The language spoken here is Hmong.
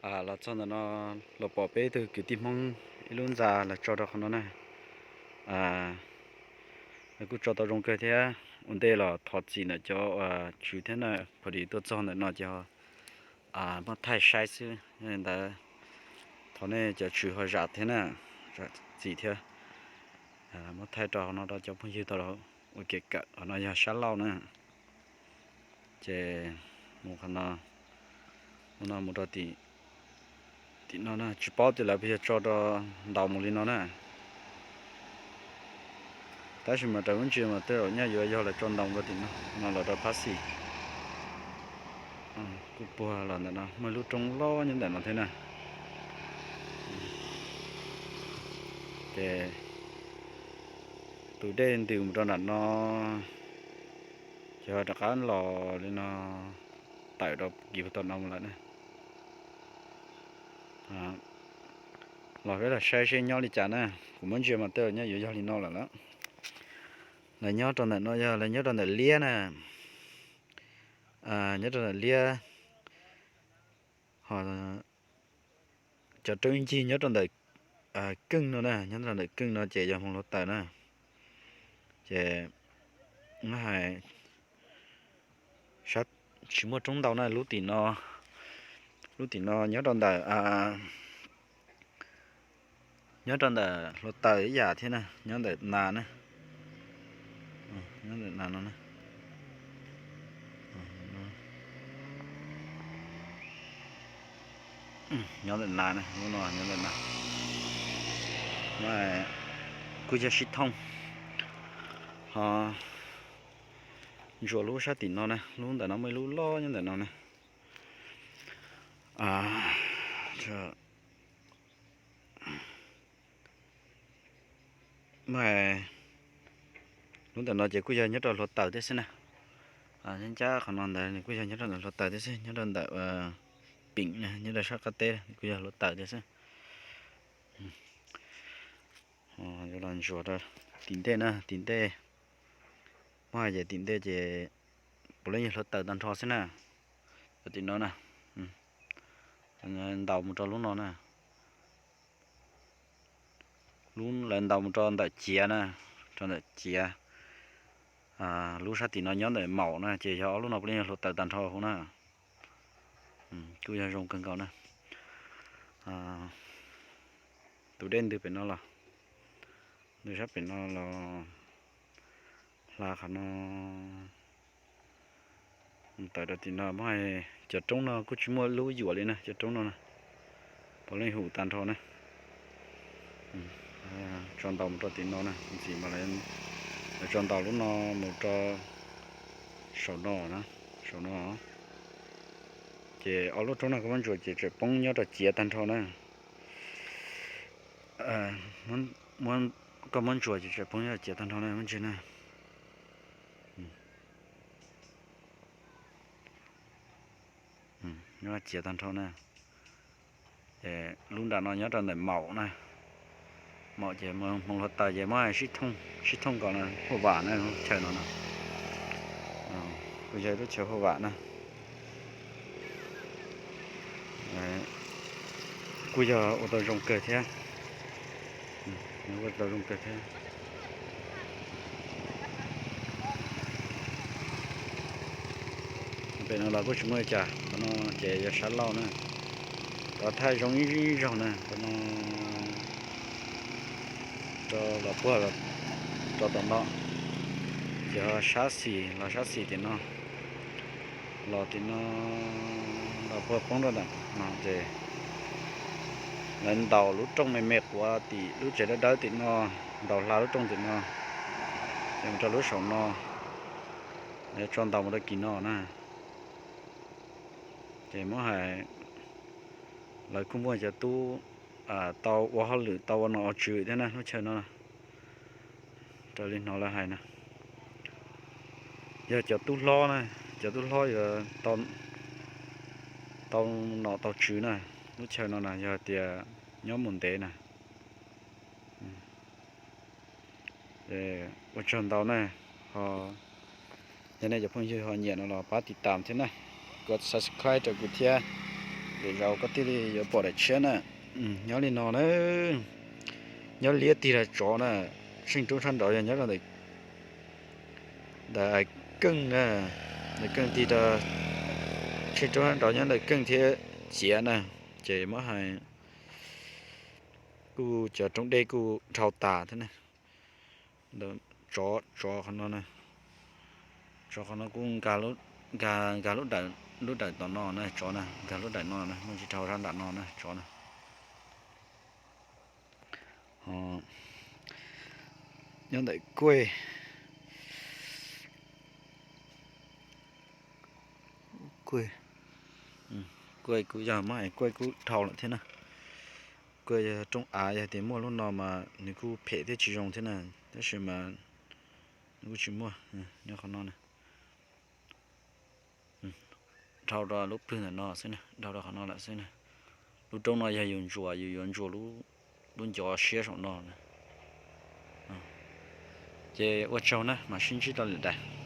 Los txog ntawm no, los pom peb tug kwv tij Hmoob ib lub ntxa los tso rau qhov no na. Kuj tso tau zoo kawg thiab. Ua ntej los thov txim ntawm cov tswv thiab na, pha li tuaj txog ntawm no ces muab thaij saib xwb ntawd. Thov nej cov tswv ho zam thiab na, zam txim thiab. Muab thaij rau qhov no rau cov phooj ywg tau ua kev kawm. Qhov no yog sab laug na. Ces mus qhov no, mus no mus rau tim no na, tsis paub tias lawv puas yog tso rau ntaus mus li no na. Tab sis mas raws lub ntsis mas tej zaum nyaj yuav yog lawv tso ntaus rau tim no, no los rau phab xis. Kuj puag los ntawm no muaj lub roob loj nyob ntawm no thiab na. Ces tus dej ntws mus rau nram no, ces ho rov qab los li no, tawm rau kis puag tom no mus lawm na. Los peb los saib seb nyob li cas na. Kuv muab ntsia mas tej zaum nyaj yuav yog li no lawm lawm. Lawv nyob rau ntawm no yog lawv nyob rau ntawm liab na. Nyob rau ntawm liab, ho cov roob ncig nyob rau ntawm keej no na, nyob rau ntawm keej no ces yog hmoov hluav taws na. Ces hais tsis muaj roob ntau na, lub tim no, lub tim no nyob rau ntawm nyob rau ntawm hluav taws ib yam thiab na, nyob ntawm nas na. Nyob ntawm nas no na. Nyob ntawm nas, lub no nyob ntawm nas. Kuj yog sib thooj. Ho ntsuas lub sab tim no na, lub ntawm no muaj ib lub loj nyob ntawm no na. Lub ntawm no ces kuj yog nyob rau hluav taws thiab xwb na. Ncab qhov no ntawd kuj yog nyob rau ntawm hluav taws thiab xwb, nyob rau ntawm pim na, nyob rau sab qab teb kuj yog hluav taws thiab xwb. Yuav los ntsuas rau tim ntej na, tim ntej, muab hais ces tim ntej ces puav leej yog hluav taws tag nrho xwb na. Tim no na, ntaus mus rau lub no na. Lub lawv ntaus mus rau ntawm ciav na, rau ntawm ciav. Lub sab tim no nyob ntawm maum na, ces yog ob lub no puav leej yog hluav taws tag nrho huv na. Kuj yog zoo kawg nkaus na. Tus dej ntws pem no los, ntws sab pem no los hla qhov no tawm rau tim no. Muab hais cov roob no kuj tsis muaj lub yuam li na, cov roob no na, puav leej huv tag nrho na. Tso ntaus mus rau tim no na, ntxim mas lawv tso ntaus lub no mus rau saum no, saum no. Ces ob lub roob no koj muab ntsuas ces tseem poob nyob rau ciav tag nrho na. Koj muab ntsuas ces tseem poob nyob rau ciav tag nrho na, muab ntsia na. Nyob ciav tag nrho na. Ces lub nram no nyob rau ntawm maum na. Maum ces hmoov hluav taws ces muab sib thooj, sib thooj nkaus no, huaj vam na, lub chaw no no. Kuj yog lub chaw huaj vam na. Kuj yog ua tau zoo kawg thiab. Ua tau zoo kawg thiab. Pem no los kuj tsis muaj li cas, qhov no ces yog sab laug na. Rov thaij zoo ib zaug na, qhov no rov los puag rau tom no, ces ho sab xis, los sab xis tim no, los tim no, los puag poob rau ntawm no ces lawv ntaus lub rooj me me quav tim lub tsev dawb dawb tim no, ntaus hla lub rooj tim no, ces mus rau lub saum no, lawv tso ntaus mus rau kis no na. Ces muab hais lawv kuj muaj cov tub tau ua hauj lwm tau ua nom ua tswv thiab na lub chaw no. Raws li hnov lawv hais na, yog cov tub hlob na, cov tub hlob yuav tau nom tau tswv na. Lub chaw no na yog tias nyob mus ntev na. Ua tsaug ntau na, ho yog nej cov phooj ywg ho nyiam no los pab tiv tam thiab na, kov subscribe rau kuv thiab. Lwm zaus koj thiaj li yuav pom daim tshiab na. Nyob li no na, nyob liab tig rau tsov na, tsheej roob sab nraud yog nyob rau ntawm, ntawm keej na, ntawm keej tig rau, tsheej roob sab nraud nyob ntawm keej thiab ciav na, ces muab hais kuj cov roob dej kuj dhau tas thiab na. Tsov, tsov qhov no na, tsov qhov no kuj nkag, nkag lub dawm, lub dawm tom no na, tsov na nkag lub dawm no na, muaj tsis dhau sab nram no na tsov na. Nyob ntawm kuj, kuj, kuj kuj yog muab hais kuj kuj dhau lawm thiab na. Kuj yog roob av, yog tias muaj lub no mas nws kuj phem thiab tsis zoo thiab na, tab sis mas nws kuj tsis muaj. Nyob qhov no na, dhau rau lub pwg ntawm no xwb na, dhau rau qhov no lawm xwb na. Lub roob no yog yus ntsuas, yus yuav ntsuas lub ncov siab saum no na. Ces ua tsaug na, mam sib ntsib rau lwm daim.